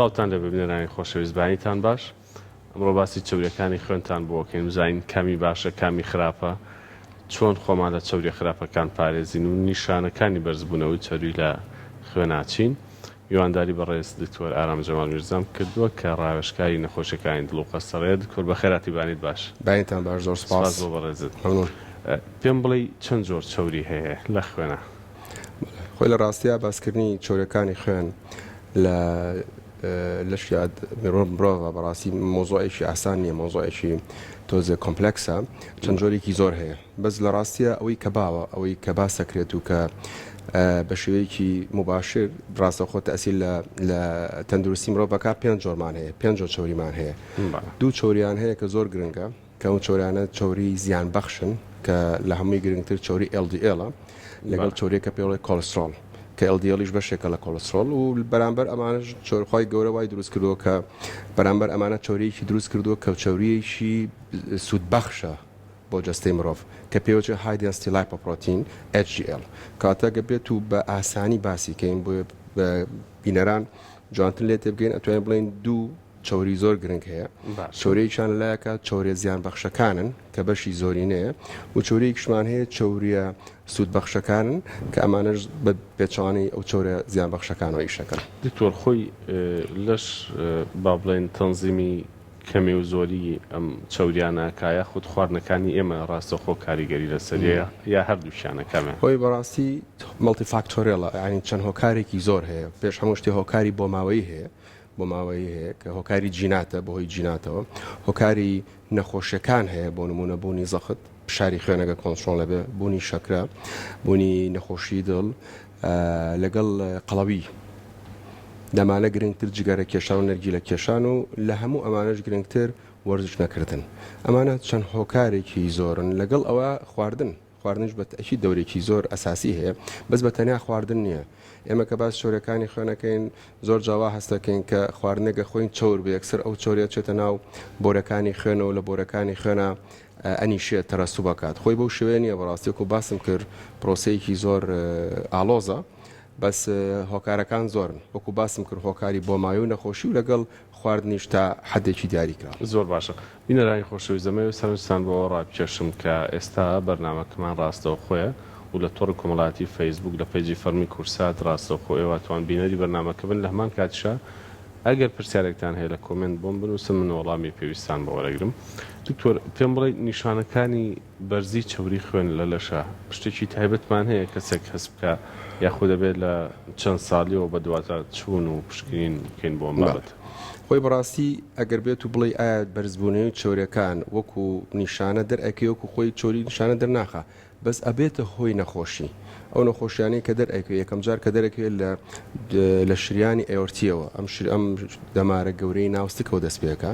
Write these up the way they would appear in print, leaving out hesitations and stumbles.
سڵاوتان لێبێ بینەرانی خۆشەویست بەیانیتان باش ئەمڕۆ باسی چەوریەکانی خوێنتان بۆ ئەکەین بزانین کامی باشە کامی خراپە چۆن خۆمان لە چەوریە خراپەکان پارێزین و نیشانەکانی بەرزبوونەوەی چەوری لە خوێنا چین میوانداری بەڕێز دکتۆر ئارام جەمال میرزام کردووە کە ڕاوێژکاری نەخۆشیەکانی دڵ و قەستەڕەیە دکتۆر بەخێرهاتی بانیت باش. بەینتان باش زۆر سپاس سپاس بۆ بەڕێزت. مەمنون. پێم بڵێی چەند جۆر چەوری هەیە لە خوێنا؟ بەڵێ خۆی لە ڕاستیا باسکردنی چەوریەکانی خوێن لە لەشی مرۆڤە بەڕاستی مەوزوعێکی ئاسان نییە مەوزوعێکی تۆزێ کۆمپلێکسە چەند جۆرێکی زۆر هەیە بەس لە ڕاستیە ئەوەی کە باوە ئەوەی کە باس دەکرێت و کە بە شێوەیەکی مباشر ڕاستەوخۆ تەئسیر لە لە تەندروستی مرۆڤەکە پێنج جۆرمان هەیە پێنج جۆر چەوریمان هەیە دوو چەوریان هەیە کە زۆر گرنگە کە ئەو چەوریانە چەوری زیان بەخشن کە لە هەمووی گرنگتر چەوری LDL ە لەگەڵ چەوریە کە پێڵێ کۆلسترۆڵ کە LDL یش بەشێکە لە کۆلسترۆڵ و بەرامبەر ئەمانەش چەور خوای گەورە وای دروست کردووە کە بەرامبەر ئەمانە چەوریەکی دروست کردووە کە چەوریەکی سوودبەخشە بۆ جەستەی مرۆڤ کە پێوەچێ High Density Lipoprotein HDL کەواتە گەر بێت و بە ئاسانی باسی کەین بۆ بینەران جوانتر لێ تێبگەین ئەتوانین بڵێین دوو چەوری زۆر گرنگ هەیە چەوریەکیان لەلایەکە چەوریە زیان بەخشەکانن کە بەشی زۆرینەیە و چەوریەکیشمان هەیە چەوریە سوود بەخشەکانن کە ئەمانەش بە پێچەوانەی ئەو چەورە زیان بەخشەکانەوە ئیشەکەن. دکتۆر خۆی لەش با بڵێین تەنزیمی کەمی و زۆری ئەم چەوریانە ئەکا یاخود خواردنەکانی ئێمە ڕاستەوخۆ کاریگەری لەسەریە یا هەردووکیانە کامیان؟ خۆی بەڕاستی multifac torial ە یانی چەند هۆکارێکی زۆر هەیە پێش هەموو شتێ هۆکاری بۆماوەیی هەیە بۆماوەیی هەیە کە هۆکاری جیناتە بەهۆی جیناتەوە هۆکاری نەخۆشیەکان هەیە بۆ نمونە بوونی زەخت فشاری خوێنەکە کۆنترۆڵ نەبێ بوونی شەکرە بوونی نەخۆشی دڵ لەگەڵ قەڵەوی لەمانە گرنگتر جگەرە کێشان و نەرگیلە کێشان و لە هەموو ئەمانەش گرنگتر وەرزش نەکردن ئەمانە چەند هۆکارێکی زۆرن لەگەڵ ئەوە خواردن خواردنیش بە تەئکید دەورێکی زۆر ئەساسی هەیە بەس بە تەنیا خواردن نییە ئێمە کە باس چەورەکانی خوێنەکەین زۆر جا وا هەستەکەین کە خواردنێک ئەخۆین چەور بێ یەکسەر ئەو چەوریە چێتە ناو بۆرەکانی خوێنەوە لە بۆرەکانی خوێنا ئەنیشێت تەرەسوب ئەکات خۆی بەو شێوەیە نییە بەڕاستی وەکو باسم کرد پرۆسەیەکی زۆر ئاڵۆزە بەس هۆکارەکان زۆرن وەکو باسم کرد هۆکاری بۆماوی و نەخۆشی و لەگەڵ خواردنیش تا حەدێکی دیاری کراوە. زۆر باشە بینەرانی خۆشەویست دەمەوێت سەرنجتان بۆ ئەوە ڕابکێشم کە ئێستا بەرنامەکەمان ڕاستەوخۆیە و لە تۆڕی کۆمەڵایەتی فەیسبووک لە page ی فەڕمی کوردسات ڕاستەوخۆ ئێوە ئەتوان بینەری بەرنامەکە بن لە هەمان کاتیشا ئەگەر پرسیارێکتان هەیە لە comment بۆم بنووسن من وەڵامی پێویستان بۆ وەرەگرم. دکتۆر پێم بڵێ نیشانەکانی بەرزی چەوری خوێن لە لەشا شتێکی تایبەتمان هەیە کەسێک هەست بکا یاخود دەبێت لە چەند ساڵیەوە بەدواداچوون و پشکنین بکەین بۆ ئەم بەڵێ بابەتە؟ خۆی بەڕاستی ئەگەر بێت و بڵێی ئایا بەرزبوونەوەی چەوریەکان وەکو نیشانە دەرئەکەوێ وەکو خۆی چەوری نیشانە دەرناخا بەس ئەبێتە هۆی نەخۆشی ئەو نەخۆشیانەی کە دەرئەکەوێ یەکەم جار کە دەرەکەوێت لە لە شریانی ئەیۆرتیەوە ئەم شر ئەم دەمارە گەورەی ناو سکەوە دەست پێکا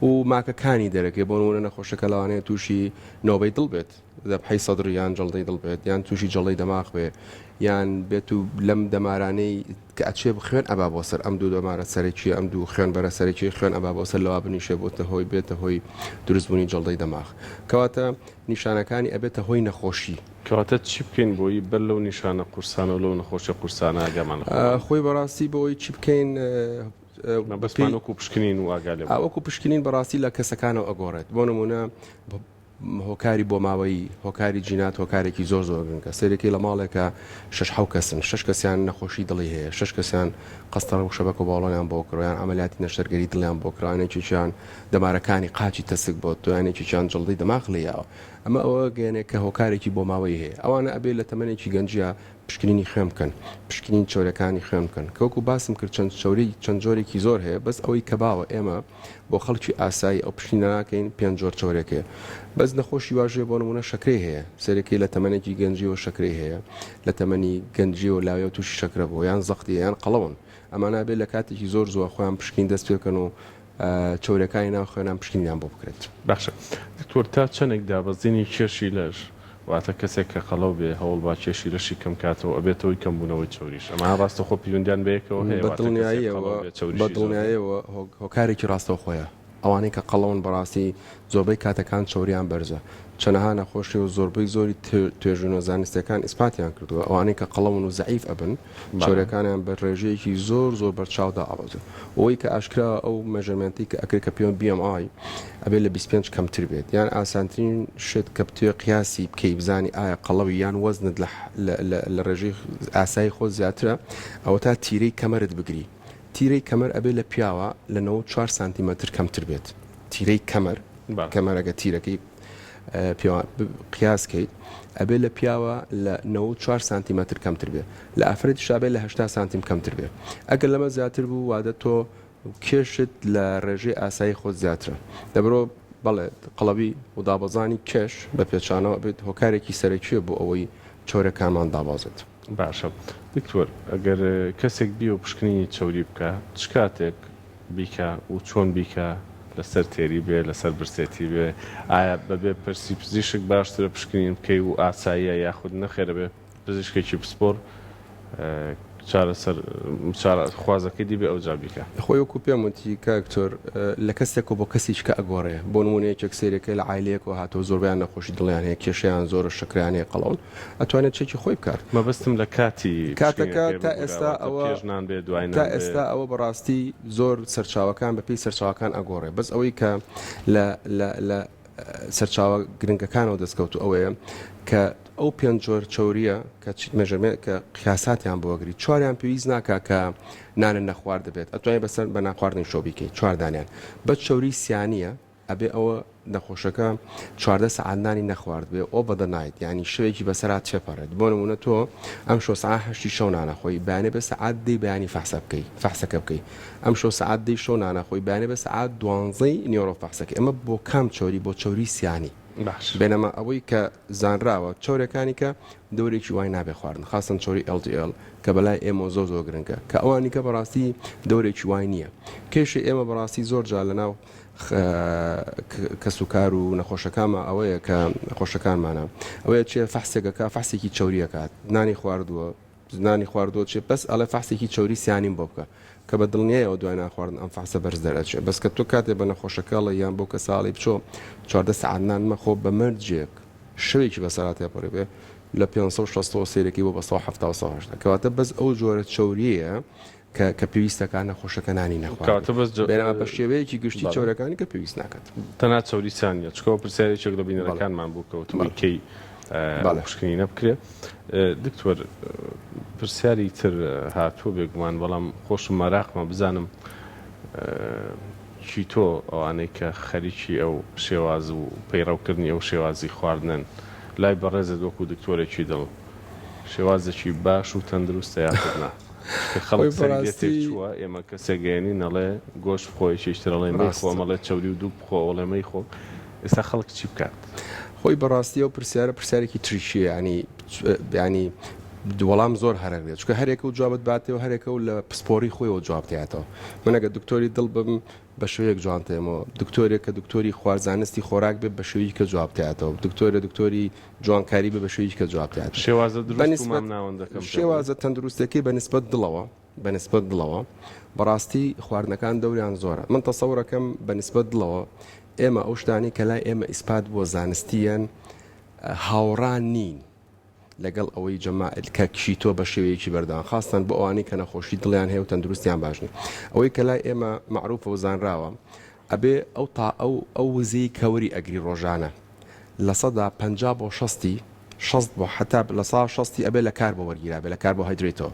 و ماکەکانی دەرەکەوێ بۆ نموونە نەخۆشەکە لەوانەیە تووشی نۆبەی دڵ بێت زەبحەی سەدری یان جەڵدەی دڵ بێت یان تووشی جەڵدەی دەماغ بێ یان بێت و لەم دەمارانەی کە ئەچێ خوێن ئەبا بۆ سەر ئەم دوو دەمارە سەرەکیە ئەم دوو خوێن بەرە سەرەکی خوێن ئەبا بۆ سەر لەوا بنیشێ بۆتە هۆی بێتە هۆی دروستبوونی جەڵدەی دەماغ کەواتە نیشانەکانی ئەبێتە هۆی نەخۆشی. کەواتە چی بکەین بۆی بەر لەو نیشانە قورسانە و لەو نەخۆشیە قورسانە ئاگامان لە خۆمان بێت؟ خۆی بەڕاستی بۆی چی بکەین مەبەستمان وەکو پشکنین و ئاگا لێ بوون. وەکو پشکنین بەڕاستی لە کەسەکانەوە ئەگۆڕێت بۆ نمونە هۆکاری بۆماوەیی هۆکاری جینات هۆکارێکی زۆر زۆر گرنگە سەیرەکەی لە ماڵێکە شەش حەو کەسن شەش کەسیان نەخۆشی دڵی هەیە شەش کەسیان قەستەڕە و شەبەکە و باڵۆنیان بۆ کراوە یان عەمەلیاتی نەشتەرگەری دڵیان بۆ کراوە یان یەکێکیان دەمارەکانی قاچی تەسک بۆ یان یەکێکیان جەڵدەی دەماغ لێ یاوە ئەمە ئەوە گەیەنێ کە هۆکارێکی بۆماوەیی هەیە ئەوانە ئەبێ لە تەمەنێکی گەنجیا پشکنینی خوێن بکەن پشکنین چەورەکانی خوێن بکەن کە وەکو باسم کرد چەند چەوری چەند جۆرێکی زۆر هەیە بەس ئەوەی کە باوە ئێمە بۆ خەڵکی ئاسایی ئەو پشکنینە ناکەین پێنج جۆر چەورێک هەیە بەس نەخۆشی واش هەیە بۆ نمونە شەکرەی هەیە سەرەکەی لە تەمەنێکی گەنجیەوە شەکرەی هەیە لە تەمەنی گەنجیەوە لاویەوە تووشی شەکرە بووە یان زەختی یان قەڵەون ئەمانە ئەبێ لە کاتێکی زۆر زووە خۆیان پشکنین دەست پێ بکەن و چەورەکانی ناو خوێنان پشکنینیان بۆ بکرێت. باشە دکتۆر تا چەنێک دابەزینی کێشی لەش واتە کەسێک کە قەڵەو بێ هەوڵ با کێشی لەشی کەم کاتەوە ئەبێتە هۆی کەم بوونەوەی چەوریش ئەمانە ڕاستەوخۆ پەیوەندیان بەیەکەوە هەیە بە واتە کەسێک دڵنیاییەوە قەڵەو بێ بە چەوریشی زۆر بێ؟ دڵنیایەوە هۆکارێکی ڕاستەوخۆیە. ئەوانەی کە قەڵەون بەڕاستی زۆربەی کاتەکان چەوریان بەرزە. چەنەها نەخۆشی و زۆربەی زۆری توێژینەوە زانستیەکان ئیسپاتیان کردووە ئەوانەی کە قەڵەون و زەعیف ئەبن چەوریەکانیان بە ڕێژەیەکی زۆر زۆر بەرچاو دائەبەزن. ئەوەی کە ئاشکراوە ئەو measurement ی کە ئەکرێت کە پێوەن BMI ئەبێت لە 25 کەمتر بێت یان ئاسانترین شت کە بتوێ قیاسی بکەی بزانی ئایا قەڵەوی یان وەزنت لە ڕێژەی ئاسایی خۆت زیاترە ئەوەتا تیرەی کەمەرت بگری تیرەی کەمەر ئەبێ لە پیاوە لە 94 سانتیمەتر کەمتر بێت تیرەی کەمەر کەمەرەگە تیرەکەی قیاس کەیت ئەبێ لە پیاوە لە 94 سانتیمەتر کەمتر بێ لە ئافرەتیش ئەبێ لە 80 سانتیم کەمتر بێ ئەگەر لەمە زیاتر بوو وادە تۆ کێشت لە ڕێژەی ئاسایی خۆت زیاترە دەبرۆ بەڵێ قەڵەوی و دابەزانی کێش بە پێچانەوە بێت هۆکارێکی سەرەکیە بۆ ئەوەی چەورەکانمان دابەزێت. باشە دکتۆر ئەگەر کەسێک بیە و پشکنینی چەوری بکا چ کاتێک بیکا و چۆن بیکا لەسەر تێری بێ لەسەر برسێتی بێ ئایا بەبێ پرسی پزیشک باشترە پشکنین بکەی و ئاساییە یاخود نەخێر ئەبێ پزیشکێکی پسپۆر چارەسەر چارە خوازەکەی دیبێ ئەوجا بیکا. خۆی وەکو پێم وتی کاک دکتۆر لە کەسێکەوە بۆ کەسێکی کە ئەگۆڕێ بۆ نمونە یەکێک سەیرەکەی لە عایلەیەکەوە هاتەوە زۆربەیان نەخۆشی دڵیان هەیە کێشەیان زۆرە شەکرەیان هەیە قەڵەون ئەتوانێت چێکی خۆی بکات. مەبەستم لە کاتی کاتەکە پشکنینەکەی تا ببورە ئێستا واتە ئەوە پێش نان بێ دوای تا نان بێ. ئێستا ئەوە بەڕاستی زۆر سەرچاوەکان بەپێی سەرچاوەکان ئەگۆڕێ بەس ئەوەی کە لە لە لە سەرچاوە گرنگەکانەوە دەستکەوتوو ئەوەیە کە ئەو پێنج جۆر چەورییە کە measurement کە قیاساتیان بۆ ئەگری چواریان پێویست ناکا کە نانت نەخواردبێت ئەتوانی بەسەر بە نانخواردنیشەوە بیکەی چوار دانیان بەس چەوری سیانییە ئەبێ ئەوە نەخۆشەکە 14 سەعات نانی نەخواردبێ over the night یانی شەوێکی بەسەرا تێپەڕێت بۆ نمونە تۆ ئەمشەو سەعات هەشتی شەو نانەخۆی بەیانی بێ سەعات دەی بەیانی فەحسە بکەی فەحسەکە بکەی ئەمشەو سەعات دەی شەو نانەخۆی بەیانی بێ سەعات دوانزەی نیوەڕۆ فەحسەکەی ئەمە بۆ کام چەوری بۆ چەوری سیانی باش. بێنەما ئەوەی کە زانراوە چەورەکانی کە دەورێکی وای نابێ خواردن خاستەن چەوری LDL کە بەلای ئێمەوە زۆر زۆر گرنگە کە ئەوانی کە بەڕاستی دەورێکی وای نییە کێشەی ئێمە بەڕاستی زۆر جار لەناو کەسوکار و نەخۆشەکانما ئەوەیە کە نەخۆشەکانمانە ئەوەیە چێ فەحسێکەکە فەحسێکی چەوریەکات نانی خواردووە نانی خواردووە چێ بەس ئەڵێ فەحسێکی چەوری سیانیم بۆ بکە کە بە دڵنیایەوە دوای نان خواردن ئەم فەحسە بەرز دەرئەچێ بەس کە تۆ کاتێ بە نەخۆشەکە ئەڵێی یان بەو کەسە ئەڵێی بچۆ 14 سەعات نان مەخۆ بە مەرجێک شەوێکی بەسەرا تێپەڕی بێ لە 560ەوە سەیرەکەی بۆ بە 170 و 180 کەواتە بەس ئەو جۆرە چەوریەیە کە کە پێویستەکا نەخۆشەکە نانی نەخواردبێ کەواتە بەس جە بەڵام بە شێوەیەکی گشتی بەڵێ. چەورەکانی کە پێویست ناکات. تەنها چەوری سان نیە چونکە ئەوە پرسیاری یەکێک لە بەڵێ بینەرەکانمان بوو کە وتبووی بەڵێ کەی ئەو بەڵێ. پشکنینە بکرێ دکتۆر پرسیاری تر هاتووە بێگومان بەڵام خۆشم مەراقمە بزانم کیتۆ ئەوانەی کە خەریکی ئەو شێواز و پەیڕەوکردنی ئەو شێوازی خواردنەن لای بەڕێزت وەکو دکتۆرێکی دڵ شێوازێکی باش و تەندروستە یاخود نا؟ چونکە خەڵک خۆی سەری لێ بەڕاستی تێکچووە ئێمە کەسێک گەیەنین ئەڵێ گۆشت بخۆ یەکێکی تر ئەڵێ مەیخۆ ڕاستە. ئەمە ئەڵێ چەوری و دووگ بخۆ ئەو ئەڵێ مەیخۆ ئێستا خەڵک چی بکات؟ خۆی بەڕاستی ئەو پرسیارە پرسیارێکی tricky یە یانی یانی وەڵام زۆر هەرەگرێت چونکە هەرێکە و جوابت باتەوە هەرێکە و لە پسپۆری خۆیەوە جواب دەیاتەوە من ئەگەر دکتۆری دڵ بم بە شێوەیەک جوان تێمەوە دکتۆرێک کە دکتۆری خوارزانستی خۆراک بێت بە شێوەیەکی کە جواب دەیاتەوە دکتۆرە دکتۆری جوانکاری بێ بە شێوەیەکی کە جواب دەیاتەوە شێوازە بە دروست و نیسبەت مامناوەندەکەم پێ بڵێ. شێوازە تەندروستەکەی بە نیسبەت دڵەوە بە نیسبەت دڵەوە بەڕاستی خواردنەکان دەوریان زۆرە من تەسەورەکەم بە نیسبەت دڵەوە ئێمە ئەو شتانەی کە لای ئێمە ئیسپات بووە زانستییەن هاوڕا نین لەگەڵ ئەوەی جەماعەت کە کیتۆ بە شێوەیەکی بەردەوام خاستەن بۆ ئەوانەی کە نەخۆشی دڵیان هەیە و تەندروستیان باش نیە ئەوەی کە لای ئێمە مەعروفە و زانراوە ئەبێ ئەو تا ئەو ئەو وزەی کە وەری ئەگری ڕۆژانە 50% بۆ شەستی شەست بۆ حەتا لە سا شەستی ئەبێ لە کاربۆ وەرگیرابێ لە کاربۆهایدرەیتەوە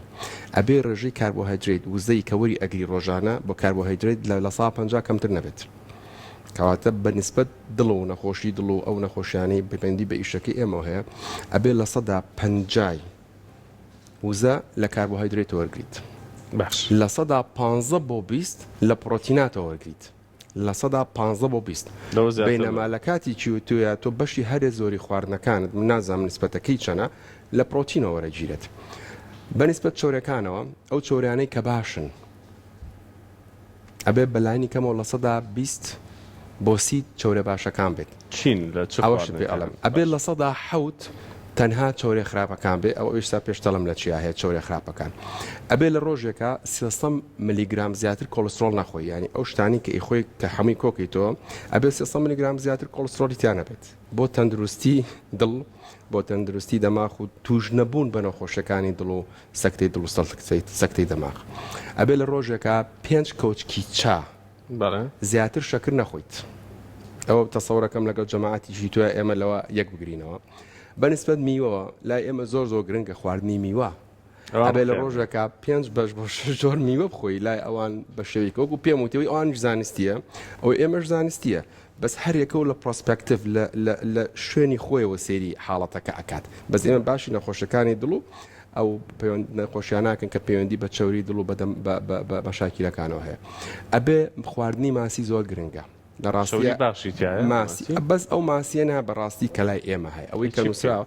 ئەبێ ڕێژەی کاربۆهایدرەیت وزەی کە وەری ئەگری ڕۆژانە بۆ کاربۆهایدرەیت لە 50% کەمتر نەبێت کەواتە بە نیسبەت دڵ و نەخۆشی دڵ و ئەو نەخۆشیانەی پەیوەندی بە ئیشەکەی ئێمەوە هەیە ئەبێ لە سەدا پەنجای وزە لە کاربۆهایدرەیتەوە وەرگریت باش. 15% بۆ 20 لە پڕۆتیناتەوە وەرگریت 15% بۆ 20 لەوە زیاتر بەینەما نا. لە کاتی کیوتۆیا تۆ بەشی هەرێ زۆری خواردنەکانت من نازانم نیسبەتەکەی چەنە لە پڕۆتینەوە وەرەگیرێت بە نیسبەت چەورەکانەوە ئەو چەوریانەی کە باشن ئەبێ بەلانی کەمەوە 20% بۆ 30 چەورە باشەکان بێت چین لە چ ئەوەشت پێ خواردنێک ئەڵێم ئەبێ باش. 7% تەنها چەورێ خراپەکان بێ ئەوە ئێستا پێشتەڵم لە چیا هەیە چەورێ خراپەکان ئەبێ لە ڕۆژێکا 300 ملیگرام زیاتر کۆڵسترۆڵ نەخۆی یانی ئەو شتانی کە ئیخۆی کە حەمووی کۆکەیتەوە ئەبێ 300 ملیگرام زیاتر کۆڵسترۆڵی تیا نەبێت بۆ تەندروستی دڵ بۆ تەندروستی دەماخ و توش نەبوون بە نەخۆشیەکانی دڵ و سەکتەی دڵ و سەکتەی دەماخ ئەبێ لە ڕۆژێکا پێنج کەوچکی چا بەڵێ. زیاتر شەکر نەخۆیت ئەوە تەسەورەکەم لەگەڵ جەماعەتیشی تۆیا ئێمە لەوە یەک بگرینەوە بە نسبەت میوەوە لای ئێمە زۆر زۆر گرنگە خواردنی میوە ئەبێ لە ڕۆژێکا پێنج بەش بۆ شەش جۆر میوە بخۆی لای ئەوان بە شێوەیەک وەکو پێم وتەوەی ئەوانیش زانستیە ئەوەی ئێمەش زانستیە بەس هەر یەکەو لە perspective لە لە لە شوێنی خۆیەوە سەیری حاڵەتەکە ئەکات بەس ئێمە باشی نەخۆشەکانی دڵ و ئەو پەیوەند نەخۆشیاناکەن کە پەیوەندی بە چەوری دڵ و بەدەم بە بە بە مەشاکیلەکانەوە هەیە ئەبێ خواردنی ماسی زۆر گرنگە لە چەوری ڕاستیە باشی تیایە ماسی ماسی بەس ئەو ماسیە نا بەڕاستی کە لای ئێمە هەیە ئەوەی هیچ کە بکەین نووسراوە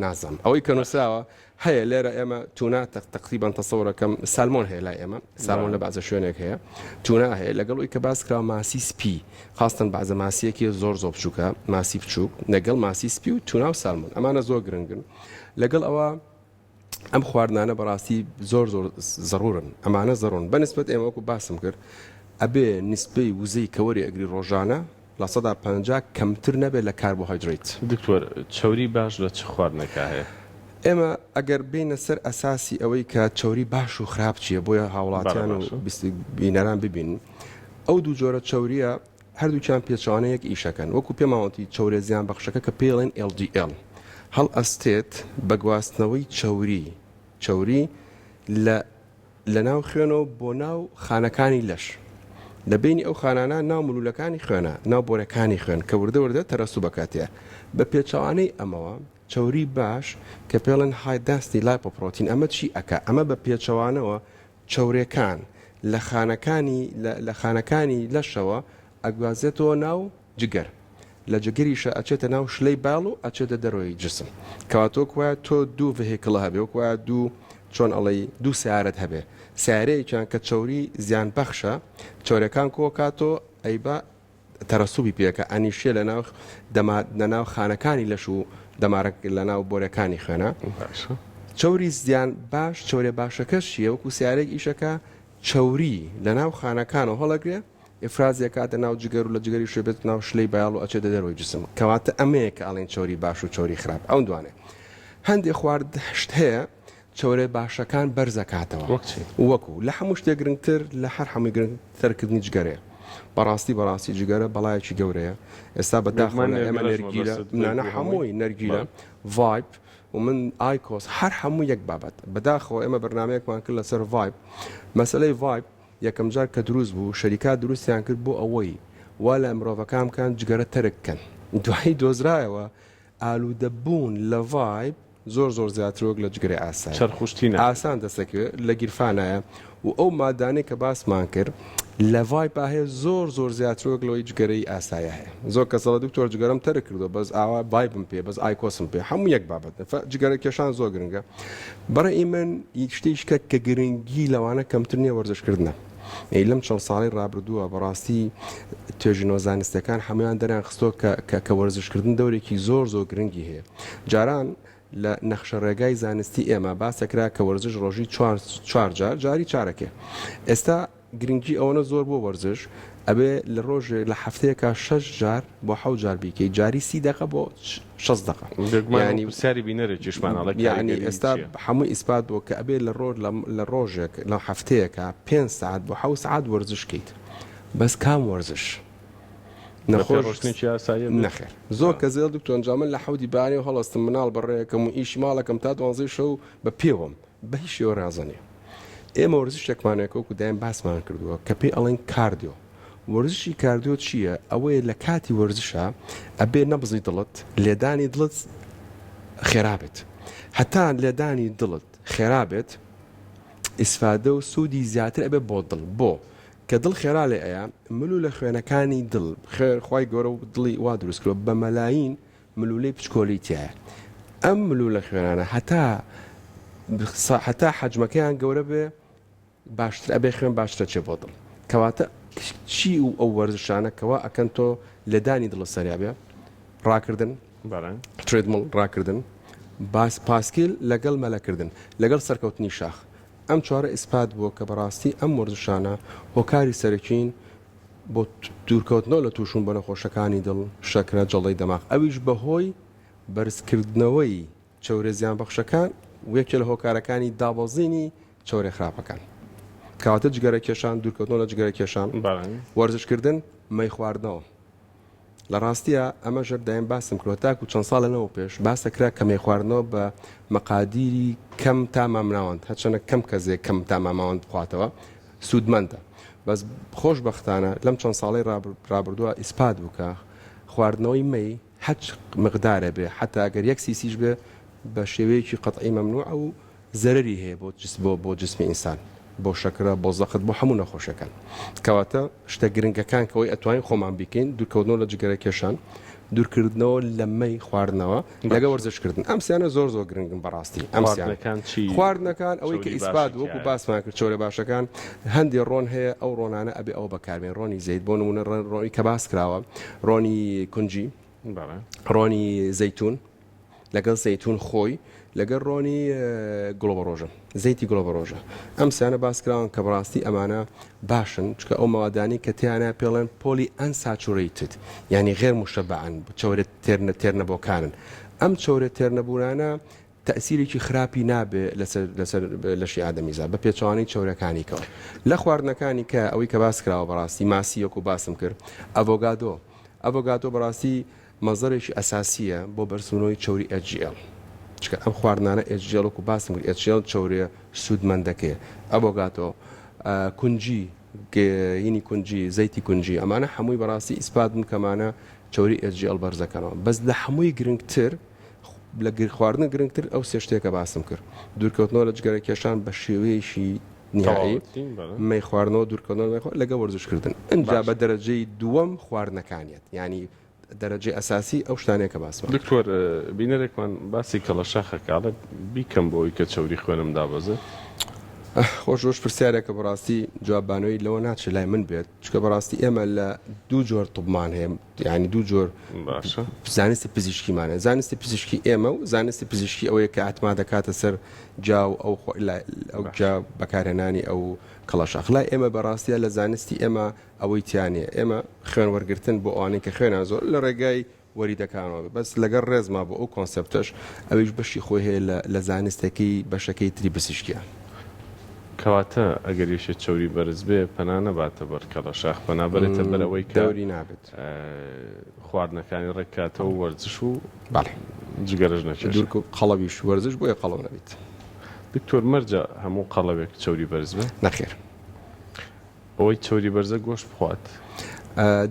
نازانم ئەوەی کە نووسراوە هەیە لێرە ئێمە tuna تەقریبەن تەسەورەکەم سالمۆن هەیە لای ئێمە سالمۆن لە بەعزە شوێنێک هەیە tuna هەیە لەگەڵ ئەوی کە باس کراوە ماسی سپی خاستن بەعزە ماسیەکی زۆر زۆر بچووکە ماسی بچووک لەگەڵ ماسی سپی و tuna و سالمۆن ئەمانە زۆر گرنگن لەگەڵ ئەوە ئەم خواردنانە بەڕاستی زۆر زۆر زەڕورن ئەمانە زەڕون بەنسبەت ئێمە وەکو باسم کرد ئەبێ نسبەی وزەی کەوەری ئەگری ڕۆژانە 50% کەمتر نەبێت لە کاربۆهایدرەیت. دکتۆر چەوری باش لە چ خواردنێکا هەیە؟ ئێمە ئەگەر بێینە سەر ئەساسی ئەوەی کە چەوری باش و خراپ چییە بۆیە بەڵێ هاوڵاتیان و باشە. بینەران ببینن ئەو دوو جۆرە چەورییە هەردووکیان پێچەوانە یەک ئیشەکەن وەکو پێمان وتی چەورە زیان بەخشەکە کە پێی ئەڵێن LDL هەڵئەستێت بە گواستنەوەی چەوری چەوری لە لە ناو خوێنەوە بۆ ناو خانەکانی لەش لە بەینی ئەو خانانە ناو ملولەکانی خوێنە ناو بۆرەکانی خوێن کە وردە وردە تەرەسوب ئەکات تێ بە پێچەوانەی ئەمەوە چەوری باش کە پێڵێن high density lipoprotein ئەمە چی ئەکا ئەمە بە پێچەوانەوە چەورێکان لە خانەکانی لە خانەکانی لەشەوە ئەگوازێتەوە ناو جگەر لە جگەریشە ئەچێتە ناو شلەی bile و ئەچێتە دەرەوەی جسم کەواتە وەک وایە تۆ دوو vehicle هەبێ وەک وایە دوو چۆن ئەڵێی دوو سیارەت هەبێ سیارەیەکیان کە چەوری زیان بەخشە چەورەکان کۆکاتەوە ئەیبا تەرەسوبی پێکە ئەنیشێ لە ناو دەما لە ناو خانەکانی لەش و دەمارە لە ناو بۆرەکانی خوێنە باشە چەوری زیان باش چەورە باشەکەش چییە وەکو سیارێک ئیشەکە چەوری لە ناو خانەکانەوە هەڵەگرێ ئیفرازی ئەکاتە ناو جگەر و لە جگەریشەوە بێتە ناو شلەی bile و ئەچێتە دەرەوەی جسم کەواتە ئەمەیە کە ئەڵێن چەوری باش و چەوری خراپ ئەو دوانێ هەندێ خوارد شت هەیە چەورە باشەکان بەرزەکاتەوە وەک چی؟ وەکو لە هەموو شتێک گرنگتر لە هەر هەمووی گرنگ تەرکردنی جگەرەیە بەڕاستی بەڕاستی جگەرە بەڵایەکی گەورەیە ئێستا بە بێگومان داخەوە لە ئێمە نێرگەلەش نێرگیلە مەبەستت نانا vape و هەمووی هەمووی نەرگیلە بەڵێ. vape و من IQOS هەر هەموو یەک بابەت بەداخەوە ئێمە بەرنامەیەکمان کرد لەسەر vape مەسەلەی vape یەکەم جار کە دروست بوو شەریکات دروستیان کرد بۆ ئەوەی وا لە مرۆڤەکان بکەن جگەرە تەرک بکەن دوایی دۆزرایەوە ئالوودە بوون لە vape زۆر زۆر زیاتر وەک لە جگەرەی ئاسایی چەرخوشتی ناکرێت. ئاسان دەستەکەوێت لە گیرفانایە و ئەو مادانەی کە باسمان کرد لە vape ا هەیە زۆر زۆر زیاتر وەک لەوەی جگەرەی ئاسایە هەیە زۆر کەس دەڵێ دکتۆر جگەرەم تەرک کردووە بەس ئاوا vape م پێ بەس IQOS م پێ هەموو یەک بابەتن فە جگەرە کێشان زۆر گرنگە بەڕەئی من شتێکە کە گرنگی لەوانە کەمتر نییە وەرزشکردنە. ئەی لەم چەند ساڵەی ڕابردووە بەڕاستی توێژینەوە زانستیەکان هەموویان دەریان خستووە کە کە کە وەرزشکردن دەورێکی زۆر زۆر گرنگی هەیە. جاران لە نەخشە ڕێگای زانستی ئێمە باس دەکرا کە وەرزش ڕۆژی چوار چوار جار جاری چارەکێ. ئێستا گرنگی ئەوەنە زۆر بۆ وەرزش ئەبێ لە ڕۆژێ لە هەفتەیەکا شەش جار بۆ حەوت جار بیکەی جاری 30 دەقە بۆ 60 دەقە بێگومان یانی پرسیاری بینەرێکیشمان ئەڵێ یانی کاریگەری ئێستا چییە؟ هەمووی ئیسپات بووە کە ئەبێ لە ڕۆژ لە ڕۆژێک لە هەفتەیەکا پێنج سەعات بۆ حەوت سەعات وەرزش کەیت بەس کام وەرزش بەپێ نەخۆش ڕۆشتنێکی ئاساییە بێت؟ نەخێر زۆر کەس دەڵێ دکتۆر جا من لە حەوتی بەیانیەوە هەڵەستم مناڵ بەڕێکەم و ئیشی ماڵەکەم تا دوانزەی شەو بە پێوەم بە هیچ شێوە ڕازە نیە ئێمە وەرزشێکمان هەیە کە وەکو دایم باسمان کردووە کە پێی ئەڵێن cardio وەرزشی cardio چییە ئەوەیە لە کاتی وەرزشا ئەبێ نەبزی دڵت لێدانی دڵت خێرا بێت هەتا لێدانی دڵت خێرا بێت ئیسفادە و سوودی زیاتر ئەبێ بۆ دڵ بۆ کە دڵ خێرا لێ ئەیا ملوولە خوێنەکانی دڵ خێر خوای گەورە و دڵی وا دروست کردووە بە مەلاین ملوولەی پچکۆلەی تیایە ئەم ملوولە خوێنانە هەتا هەتا حەجمەکەیان گەورە بێ باشتر ئەبێ خوێن باشترە چێ بۆ دڵ کەواتە چی و ئەو وەرزشانە کەوا ئەکەن تۆ لێدانی دڵە سەریا بێ ڕاکردن treadmill ڕاکردن. باس پاسکیل لەگەڵ مەلەکردن لەگەڵ سەرکەوتنی شاخ ئەم چوارە ئیسپات بووە کە بەڕاستی ئەم وەرزشانە هۆکاری سەرەکین بۆ دوورکەوتنەوە لە تووشبوون بە نەخۆشەکانی دڵ، شەکرە، جەڵدەی دەماغ ئەویش بەهۆی بەرزکردنەوەی چەورە زیانبەخشەکان و یەکێ لە هۆکارەکانی دابەزینی چەورە خراپەکان. کەواتە جگەرە کێشان، دوورکەوتنەوە لە جگەرە کێشان، وەرزشکردن، مەی خواردنەوە. لە ڕاستیا ئەمەش هەر دایم باسم کردوە تاکو چەند ساڵێ لەمەو پێش باس دەکرا کە مەی خواردنەوە بە مەقادیری کەم تا مامناوەند هەرچەنە کەم کەسێک کەم تا ماماوەند بخواتەوە سوودمەندە بەس خۆشبەختانە لەم چەند ساڵەی ڕابردووە ئیسپات بوو کە خواردنەوەی مەی هەچ مقدارێ بێ حەتا ئەگەر یەک سیسیش بێ بە شێوەیەکی قەتعی مەمنوعە و زەرەری هەیە بۆ بۆ بۆ جسمی ئینسان بۆ شەکرە بۆ زەخت بۆ هەموو نەخۆشیەکان کەواتە شتە گرنگەکان کەوەی ئەتوانین خۆمان بیکەین دوورکەوتنەوە لە جگەرە کێشان دوورکردنەوە لە مەی خواردنەوە لەگە وەرزش کردن ئەم سیانە زۆر زۆر گرنگن بەڕاستی ئەم خواردنەکان چی خواردنەکان ئەوەی کە ئیسپات وەکو باسمان کرد چۆرە باشەکان هەندێ ڕۆن هەیە ئەو ڕۆنانە ئەبێ ئەوە بەکاربێن ڕۆنی زەیت بۆ نمونە ڕۆنی کە باس کراوە ڕۆنی کونجی ڕۆنی زەیتون لەگەڵ زەیتون خۆی لەگەڵ ڕۆنی گوڵەبەڕۆژە زەیتی گوڵەبەڕۆژە ئەم سیانە باس کراون کە بەڕاستی ئەمانە باشن چکە ئەو مەوادانی کە تیانە پێڵێن polyunsaturated یعنی غێر مشبعن چەورە تێرنە تێرنەبۆکانن ئەم چەورە تێرنەبوونانە تەئسیرێکی خراپی نابێ لەسەر لەسەر لەشی ئادەمیزاد بە پێچەوانەی چەورەکانی کەوە لە خواردنەکانی کە ئەوەی کە باس کراوە بەڕاستی ماسی وەکو باسم کرد ئەڤۆگادۆ ئەڤۆگادۆ بەڕاستی مەزەرێکی ئەساسیە بۆ بەرزبوونەوەی چەوری HDL چونکە ئەم خواردنانە HDL وەکو باسم کرد HDL چەوریە سوودمەندەکەیە ئەڤۆگادۆ کونجی هینی کونجی زەیتی کونجی ئەمانە هەمووی بەڕاستی ئیسپات بوون کەمانە چەوری HDL بەرزەکەنەوە بەس لە هەمووی گرنگتر لە خواردن گرنگتر ئەو سێ شتەیە کە باسم کرد دوورکەوتنەوە لە جگەرە کێشان بە شێوەیەکی نهایی مەی خواردنەوە دوورکەوتنەوە لە مەی خواردن لەگەڵ وەرزشکردن ئینجا بە دەرەجەی دووەم خواردنەکانیەت یانی دەرەجەی ئەساسی ئەو شتانەیە کە باسمان کرد. دکتۆر بینەرێکمان باسی کەڵەشاخەکە ئەڵێ بیکەم بۆ ئەوی کە چەوری خوێنم دابەزێت. خۆش ڕۆژ پرسیارێکە بەڕاستی جواببانەوەی لەوە ناچێت لای من بێت چونکە بەڕاستی ئێمە لە دوو جۆر طبمان هەیە یعنی دوو جۆر باشە زانستی پزیشکیمان هەیە زانستی پزیشکی ئێمە و زانستی پزیشکی ئەوەیە کە ئەتما دەکاتە سەر جا و ئەو خۆ- لای- ئەو باشە. جا بەکارهێنانی ئەو کەڵەشاخ لای ئێمە بەڕاستیە لە زانستی ئێمە ئەوەی تیا نییە ئێمە خوێن وەرگرتن بۆ ئەوانەی کە خوێنیان زۆر لە ڕێگای وەریدەکانەوە بێت بەس لەگەڵ ڕێزما بۆ ئەو کۆنسێپتەش ئەویش بەشی خۆی هەیە لە لە زانستەکەی بەشەکەی تری پزیشکیە. کەواتە ئەگەر یەکێ چەوری بەرز بێ پەنا نەباتە بەر کەڵەشاخ پەنا بەرێتە بەر ئەوەی کە دەوری نابێت. خواردنەکانی ڕێک کاتەوە و وەرزش و بەڵێ. جگەرەش نەکێشێ. دوور قەڵەویش وەرزش بۆیە قەڵەو نەبیت. دکتۆر مەرجە هەموو قەڵەوێک چەوری بەرز بێ؟ نەخێر. ئەوەی چەوری بەرزە گۆشت بخوات.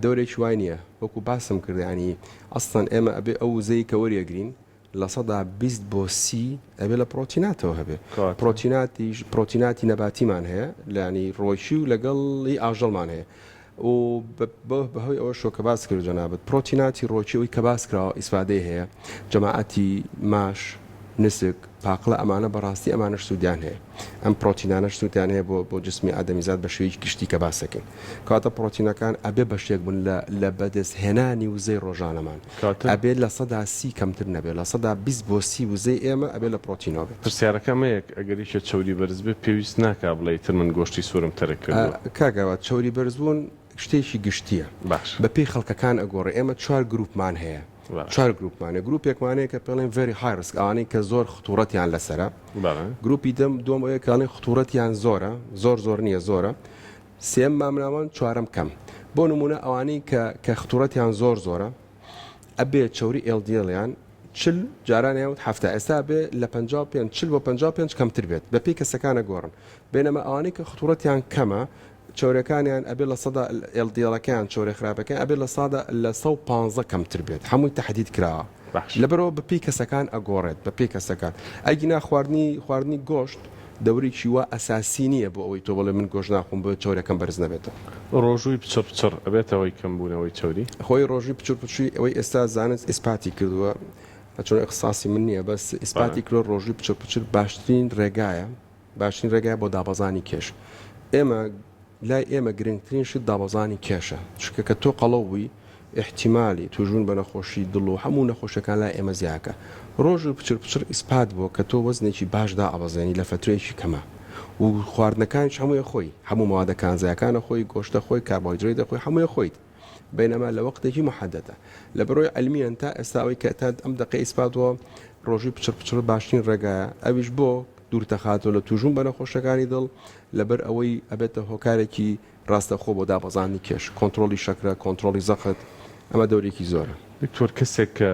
دەورێکی وای نییە وەکو باسم کرد یانی ئەسڵەن ئێمە ئەبێ ئەو وزەی کە وەریەگرین 20% بۆ 30 ئەبێ لە پرۆتیناتەوە هەبێ پرۆتیناتیش پرۆتیناتی نەباتیمان هەیە لانی ڕۆکی و لەگەڵی ئاژەڵمان هەیە و بەهۆی ئەوە شۆ کە باس کرد جەنابەت پرۆتیناتی ڕۆکی ئەوی کە باس کراوە ئیسفادەی هەیە جەماعەتی ماش نسک پاقلە ئەمانە بەڕاستی ئەمانەش سوودیان هەیە ئەم پرۆتینانەش سوودیان هەیە بۆ بۆ جسمی ئادەمیزاد بە شێوەیەکی گشتی کە باس دەکەین کەواتە پرۆتینەکان ئەبێ بەشێک بن لە لە بەدەست هێنانی وزەی ڕۆژانەمان کەواتە ئەبێ 30% کەمتر نەبێ 20% بۆ 30 وزەی ئێمە ئەبێ لە پرۆتینەوە بێت. پرسیارەکە ئەمەیە ئەگەر یەکێ چەوری بەرز بێ پێویست ناکا بڵێ ئیتر من گۆشتی سوورم تەرک کردووە. کاک ئاوات چەوری بەرزبوون شتێکی گشتییە باشە. بە پێی خەڵکەکان ئەگۆڕێ ئێمە چوار گروپمان هەیە چوار گروپمان هەیە گروپێکمان هەیە کە پێڵێن very high risk ئەوانەی کە زۆر خطورەتیان لەسەرە گروپی دەم دووەم ئەوەیە کە ئەڵێن خطورەتیان زۆرە زۆر زۆر نییە زۆرە سێم مامناوەند چوارەم کەم بۆ نمونە ئەوانەی کە کە خطورەتیان زۆر زۆرە ئەبێ چەوری LDL یان 40 جاران یان هەفتا ئێستا بێ لە 55 40 بۆ 55 کەمتر بێت بە پێی کەسەکانە گۆڕن بێنەمە ئەوانەی کە خطورەتیان کەمە چەورەکانیان ئەبێ لە سەدا LDL ەکەیان چەورە خراپەکەیان ئەبێ لە سادا لە 115 کەمتر بێت هەمووی تەحدید کراوە باش. لەبەرئەوە بە پێی کەسەکان ئەگۆڕێت بە پێی کەسەکان ئەگینا خواردنی خواردنی گۆشت دەورێکی وا ئەساسی نییە بۆ ئەوەی تۆ بڵێ من گۆشت ناخۆم بۆیە چەورەکەم بەرز نەبێتەوە. ڕۆژووی پچڕ پچڕ ئەبێتە هۆی کەم بوونەوەی چەوری؟ خۆی ڕۆژووی پچڕ پچڕی ئەوەی ئێستا زانست ئیسپاتی کردووە چۆن ئیخساسی من نییە بەس ئیسپاتی کردووە ڕۆژووی پچڕ پچڕ باشترین ڕێگایە باشترین ڕێگایە بۆ دابەزانی کێش. ئێمە لای ئێمە گرنگترین شت دابەزانی کێشە، چونکە کە تۆ قەڵەو بووی ئیحتیمالی توشبوون بە نەخۆشی دڵ و هەموو نەخۆشیەکان لای ئێمە زیاکە. ڕۆژوو پچر پچڕ ئیسپات بووە کە تۆ وەزنێکی باش دائەبەزێنی لە فەترەیەکی کەما و خواردنەکانیش هەمووی ئەخۆی هەموو مەوادە کانزایەکان ئەخۆی گۆشت ئەخۆی کاربۆهیدرەیت ئەخۆی هەمووی ئەخۆیت بەینەما لە وەقتێکی موحەدەدە لەبەرئەوەی عیلمیەن تا ئێستا ئەوەی کە تا ئەم دەقەی ئیسپات بووە ڕۆژووی پچڕ پچڕ باشترین ڕێگایە ئەویش بۆ دوورتەخاتەوە لە تووشبوون بە نەخۆشیەکانی دڵ لەبەر ئەوەی ئەبێتە هۆکارێکی ڕاستەوخۆ بۆ دابەزاندنی کێش، کۆنترۆڵی شەکرە، کۆنترۆڵی زەخت، ئەمە دەورێکی زۆرە. دکتۆر کەسێک کە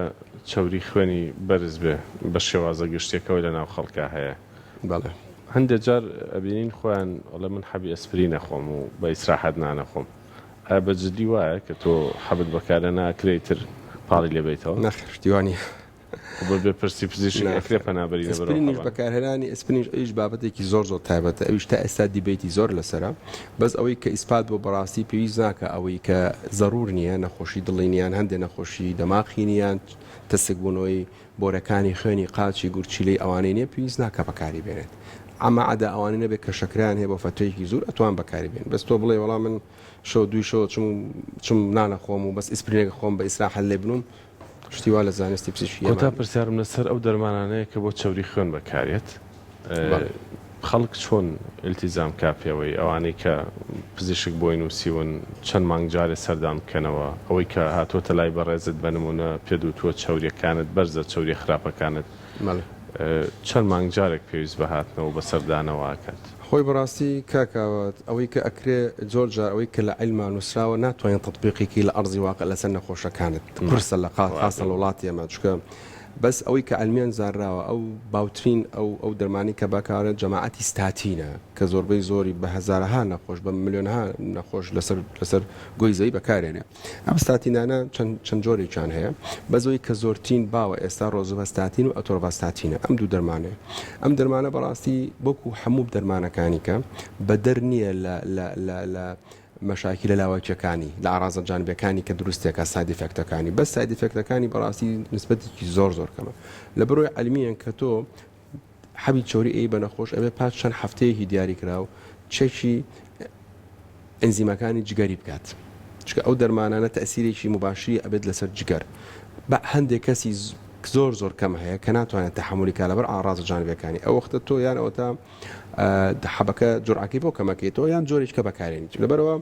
چەوری خوێنی بەرز بێ بە شێوازە گشتیەکەوەی لە ناو خەڵکا هەیە. بەڵێ. هەندێ جار ئەبینین خۆیان ئەڵێ من حەبی ئەسپرین ئەخۆم و بە ئیسراحەت نان ئەخۆم. ئایا بە جدی وایە کە تۆ حەبت بەکارهێنا ئەکرێ ئیتر پاڵی لێ بەیتەوە؟ نەخێر شتی وا نیە. خۆ بە بێ پرسی پزیشک ئەکرێ نەخێر پەنا بەرینە بەر ئەو ئەسپرینیش حەبانە؟ بەکارهێنانی ئەسپرینیش ئەویش بابەتێکی زۆر زۆر تایبەتە ئەویش تا ئێستا debate ی زۆر لەسەرە بەس ئەوەی کە ئیسپات بووە بەڕاستی پێویست ناکا ئەوەی کە زەرور نییە نەخۆشی دڵی نییە یان هەندێ نەخۆشی دەماخی نییە یان تەسکبوونەوەی بۆرەکانی خوێنی قاچی گورچیلەی ئەوانەی نییە پێویست ناکا بەکاری بێنێت ئەما عەدا ئەوانەی نەبێت کە شەکرەیان هەیە بۆ فەترەیەکی زور ئەتوان بەکاری بێنن بەس تۆ بڵێ وەڵا من شەو دووی شەو چم چم نانەخۆم و بەس ئیسپرینێک خۆم بە ئیسراحەت لێ بنوم شتی وا لە زانستی پزیشکی کۆتا ئەمانە. پرسیارم لەسەر ئەو دەرمانانەیە کە بۆ چەوری خوێن بەکارێت بەڵێ. خەڵک چۆن ئیلتیزام کا پێوەی ئەوانەی کە پزیشک بۆی نووسیون چەند مانگ جارێ سەردان بکەنەوە ئەوەی کە هاتووەتە لای بەڕێزت بە نموونە پێت وتووە چەوریەکانت بەرزە چەوریە خراپەکانت بەڵێ. چەند مانگ جارێک پێویست بە هاتنەوە و بەسەردانەوە ئەکات؟ خۆی بەڕاستی کاک ئاوات ئەوەی کە ئەکرێ زۆر جار ئەوەی کە لە عیلما نوسراوە ناتوانین تەتبیقی کەی لە ئەرزی واقع لەسەر نەخۆشەکانت قورسە لە خاصە لە وڵاتی ئێمە چونکە بەس ئەوەی کە عیلمیان زانراوە ئەو باوترین ئەو ئەو دەرمانی کە بەکارێت جەماعەتی ستاتینە کە زۆربەی زۆری بە هەزارەها نەخۆش بە ملیۆنها نەخۆش لەسەر لەسەر گۆی زەوی بەکارێنێ. ئەم ستاتینانە چەند چەند جۆرێکیان هەیە بەس ئەوەی کە زۆرترین باوە ئێستا ڕۆزوڤاستاتین و ئەتۆرڤاستاتینە ئەم دوو دەرمانەیە ئەم دەرمانە بەڕاستی وەکو هەموو دەرمانەکانی کە بەدەر نییە لە لە لە لە مەشاکیلە لاوەکیەکانی لە ئارازە جانبیەکانی کە دروستێکە side effect ەکانی بەس side effect ەکانی بەڕاستی نسبەتێکی زۆر زۆر کەمە لە بەرۆی عەلمیەن کە تۆ حەبی چەوری ئەی بە نەخۆش ئەبێ پاش چەند هەفتەیەکی دیاریکراو چەکی ئەنزیمەکانی جگەری بکات چونکە ئەو دەرمانانە تەئسیرێکی موباشری ئەبێت لەسەر جگەر بە هەندێک کەسی زۆر زۆر کەم هەیە کە ناتوانێت تەحەمولی کا لەبەر ئاڕازە جانبیەکانی ئەو وەختە تۆ یان ئەوەتا حەبەکە جورعەکەی بۆ کەمەکەیتەوە یان جۆرێک کە بەکارێنیت لەبەرەوە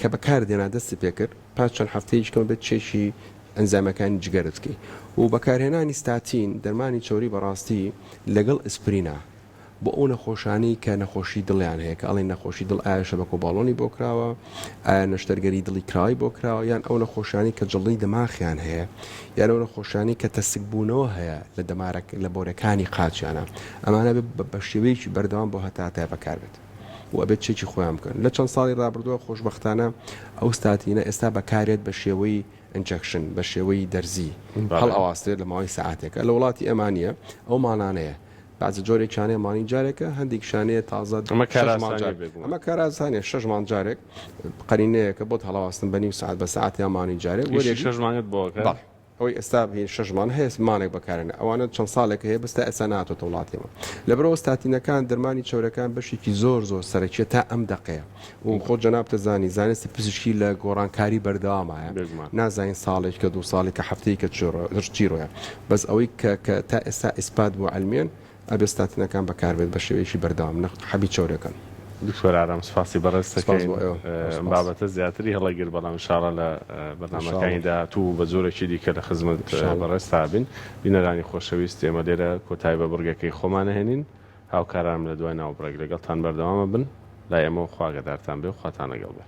کە بەکار دێنا دەستی پێکرد پاش چەند هەفتەیەکی کەم بێت چێکی ئەنزایمەکانی جگەرت بکەی و بەکارهێنانی ستاتین دەرمانی چەوری بەڕاستی لەگەڵ ئەسپرینا بۆ ئەو نەخۆشانەی کە نەخۆشی دڵیان هەیە کە ئەڵێن نەخۆشی دڵ ئایا شەبەکە و باڵۆنی بۆ کراوە ئایا نەشتەرگەری دڵی کراوەی بۆ کراوە یان ئەو نەخۆشانەی کە جڵدەی دەماخیان هەیە یان ئەو نەخۆشانەی کە تەسکبوونەوە هەیە لە دەمارەک لە بۆرەکانی قاچیانە ئەمانە بە شێوەیەکی بەردەوام بۆ هەتاهەتایە بەکاربێت و ئەبێت چێکی خۆیان بکەن لە چەند ساڵی ڕابردووە خۆشبەختانە ئەو ستاتینە ئێستا بەکارێت بە شێوەی injection بە شێوەی دەرزی هەڵئەواسترێت لە ماوەی سەعاتێکە لە وڵاتی ئێمە نییە ئەو مانانەیە بەعزە جۆرێکیان هەیە مانگی جارێکە، هەندێکیشیان هەیە تازە ئەمە شەش مانگ کارئاسانیە جارێک. بێگومان. ئەمە کارئاسانیە شەش مانگ جارێک قەرینەیەکە بۆت هەڵەواستن بە نیو سەعات بە سەعات یان مانگی جارێک ئیشی وەرێگری. شەش مانگت بۆ ئەکات؟ بەڵێ ئەوەی ئێستا هی شەش مانگ هەیە مانێک بەکارێنە ئەوانە چەند ساڵێکە هەیە بەس تا ئێستا نەهاتۆتە وڵاتی ئێمە. لەبەرئەوە ستاتینەکان دەرمانی چەورەکان بەشێکی زۆر زۆر سەرەکیە تا ئەم دەقەیە و خۆ جەنابت دەزانی زانستی پزیشکی لە گۆڕانکاری بەردەوامایە بێگومان. نازانین ساڵێکە دوو ساڵێکە هەفتەیەکە چی ڕۆیە بەس ئەوەی کە کە تا ئێستا ئیسپات بووە عەلمیەن ئەبێ ستاتینەکان بەکاربێت بە شێوەیەکی بەردەوام نەک حەبی چەورەکان. دکتۆر ئارام سوپاسی بەڕێزت سپاس دەکەین بۆ ئێوە. زۆر ئەم سپاس. بابەتە زیاتری هەڵەگرت بەڵام ان شاءاللە لە ان شاء بەرنامەکانی اللە. داهاتوو و بە جۆرێکی دیکە لە خزمەت ان شاء اللە. بەڕێزتا بین. بینەرانی خۆشەویست ئێمە لێرە کۆتایی بە بڕگەکەی خۆمان ئەهێنین. هاوکارانم لە دوای ناوبڕێک لەگەڵتان بەردەوام ئەبن. لای ئێمەوە خوا ئاگادارتان بێ و خواتان لەگەڵ بێ.